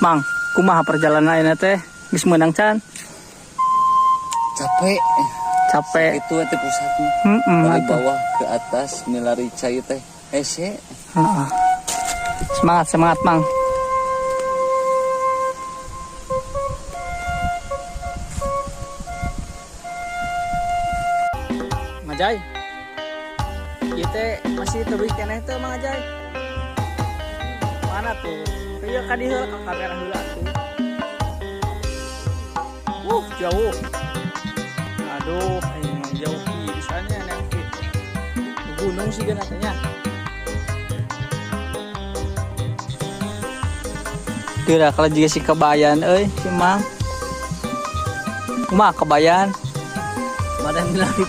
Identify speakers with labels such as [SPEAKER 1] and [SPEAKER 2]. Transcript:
[SPEAKER 1] Mang, kumaha perjalanan ayeuna teh? Geus meunang can?
[SPEAKER 2] Capek.
[SPEAKER 1] Capek.
[SPEAKER 2] Itu teh pusatnya. Dari bawah ke atas milari cai teh. Hese.
[SPEAKER 1] Heeh. Semangat, semangat, Mang. Mang Ajay. Ieu teh masih teuing keneh teh, Mang Ajay. Mana tuh? Ieu ka dieu ka kamera heula tuh. Jauh. Aduh, aing jauh pisannya neng gunung sih kan katanya. Kira kalau juga si Kabayan euy, si Mang. Kumaha Kabayan?
[SPEAKER 2] Badan milari.